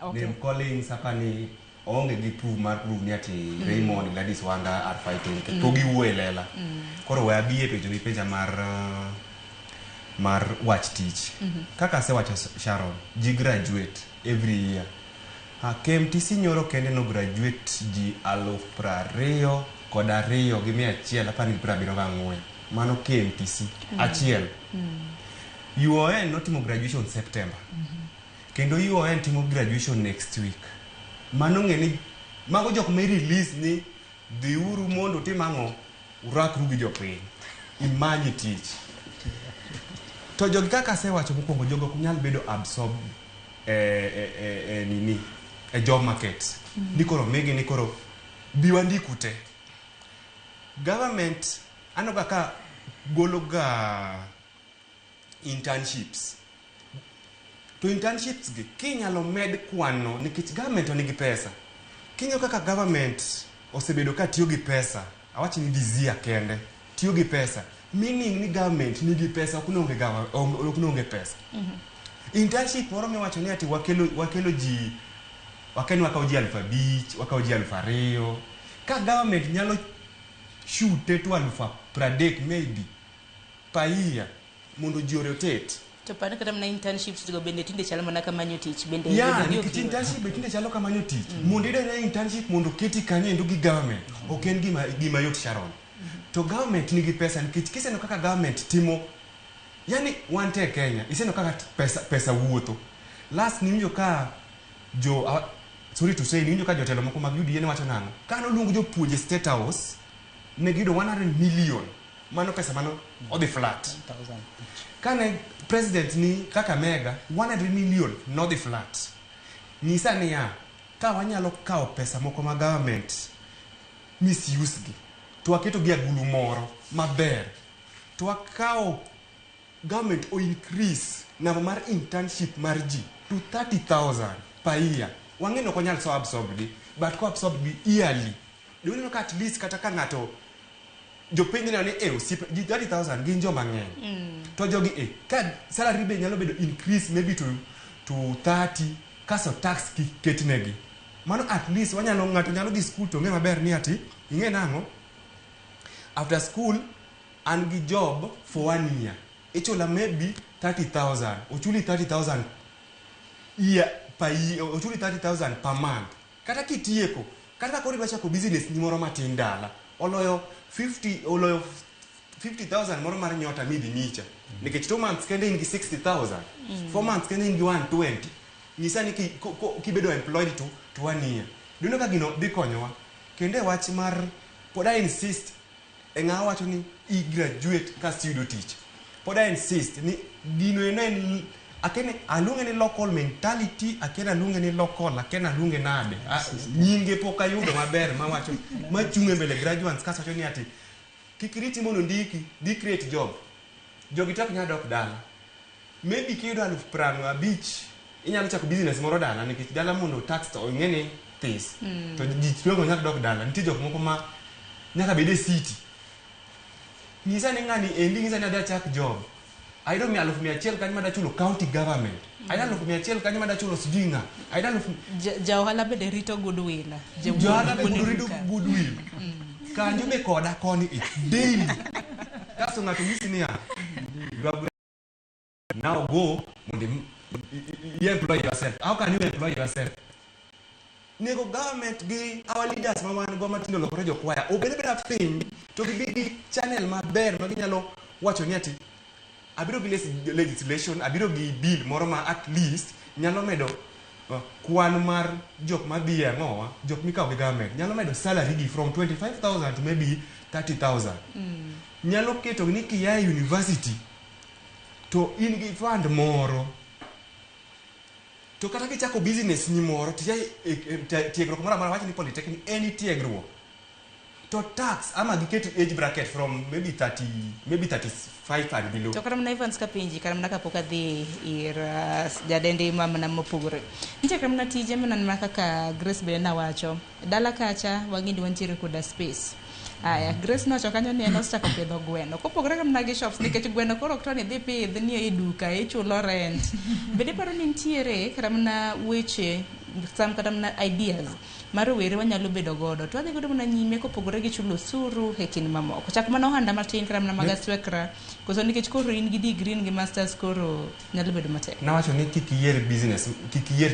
Name calling sapa ni oonge gi proof mar proof ni ati Raymond, Gladys Wanga are fighting nikech pok giwuoyo e lela. Koro we abi e penjo mipenja mar wach tich. Kaka asewacho, Sharon, ji graduate every year. KMTC nyoro kende no graduate ji 22,174. Mano KMTC achiel. UON notimo graduation September. Kendo UON timo graduation next week. Mano ng'e ni mago jok ma release ni dhiuru mondo utim ang'o, urakru gi jopiny. Imany tich. To jogi, kaka asewacho mokwongo, jogo ok nyal bedo absorb e nini, e job market. Ni koro migi ni koro bi wandiku te. Government aneno ga ka golo ga internships. To internships gi kinyalo med kwano nikech government to nigi pesa. King'iyo kaka government osebedo ka tiyo gi pesa, awach ni this year kende tiyo gi pesa, meaning ni government nigi pesa, ok nonge ok nonge pesa. Internship moro miwacho ni ati wakelo ji, wakia ni wakawo ji 5,000, wakawo ji 2,000. Ka government nyalo shute to 30,000 maybe per year mondo ji rotate. To par kata mana internships go bende tinde chalo mana ka manyo tich bende. Ya, bedo gi nikech ok yot. Internship be tinde chalo ka manyo tich. Mondo iyud ayuda internship mondo keti kanyo endo gi government, ok en gima yot, Sharon. To government nigi pesa nikech kiseneno kaka government timo, yani wan te e Kenya, iseneno kaka pesa wuotho. Last niwinjo ka jo sorry to say, niwinjo ka jotelo moko mag UDA ne wacho nang'o? Ka noluong jopuonje State House, ne giyudo 100 million. Mano pesa mano odhi flat. 1000 each. Kane president ni Kakamega, 100 million nodhi flat. Nyisa niya, ka wanyalo kawo pesa moko ma government misuse gi, to waketo gi agulu moro maber, to wakawo government o increase number mar internship mar ji to 30,000 per year. Wang'e ni ok onyal so absorb gi, but ko absorb gi yearly, doneno ka at least kata ka ng'ato jopiny neno ni e osiepe ji 30,000 gin joma ng'eny to jogi e ka salary be nyalo bedo increase maybe to 30 kaso tax kik ketnegi. Mano at least wanyalo, ng'ato nyalo dhi school to ng'e maber ni ati ing'e nang'o, after school an gi job for one year, ichula maybe 30,000, ochuli 30,000 year per year, ochuli 30,000 per month. Kata kitieko, kata ka koro idwa chako business ni moro matin dala, oloyo 50, oloyo 50,000 moro mar nyota midhi micha, nikech 2 months kende in gi 60,000, 4 months kende in gi 120. Nyisa ni kibedo employed to one year, duno ka gino dhi konyowa. Kendo e wach mar pod I insist e ng'a wacho ni i graduate kasto iyudo tich, pod I insist ni gino eno en akene aluonge ni local mentality, akene aluonge ni local, akene aluonge nade. Ah, nyinge pok ayudo maber mawacho machung' e mbele graduates kasto wacho ni ati kik iriti mondo ndiki, dhi create job. Jogi to ok nyal dok dala. Maybe kiyudo 50,000 inyalo chako business moro dala, nikech dala mondo tax to ing'e ni this to ji twego nyaka dok dala. Nitie jok moko ma nyaka bed e city. Nyisa ni ng'ani endi, nyisa ni adhi achak job, ayudo 100,000 kanyo mada chulo county government, ayudo 100,000 kanyo mada chulo sijui ng'a, ayudo alufu. Ja ohala bende rito goodwill. Johala be wuon pod rito duka. Goodwill kanjo be koda koni e daily. Kasto ng'ato nyisi niya, "You have now go mondo i employ yourself." How can you employ yourself? Nego government gi our leaders ma wan go matindo lokore jokwaya, obed abeda piny to gibi gi channel maber ma ginyalo wacho ni ati abiro gi legislation, abiro gi bill moro ma at least nyalo medo kwan mar jok madhi e ang'owa, jok mikawo gi government, nyalo medo salary gi from 25,000 to maybe 30,000. Nyalo keto ni kia e university to in gi fund moro, to kata kichako business ni moro to e tiegruok moro amora, wach ni polytechnic, any tiegruok, to tax ama giket age bracket from maybe 30, maybe 35 and below. To kata mana Evans, kapenji kata mana kapok adhi ir jadendi ma mana mopogore, nitie kata mana tije mana kaka Grace bende nawacho dala kacha, wang'e ni wantiere koda space. Aya, Grace nowacho kanyo ni en osechako pidho gweno kopogore kata mana gi shops, nikech gweno koro ok to ni idhi pidh ni e duka ichulo rent. Bende iparo ni nitiere kata mana weche some kata mana ideas mar rowere wanyalo bedo godo to wadhi godo mana nyime kopogore gi chulo osuru e kind mamoko. Chak mana ohanda matin kata mana mag aswekra koso nikech koro in gi degree in gi masters koro nyalo bedo matek. Nawacho ni kik iyier business, kik iyier.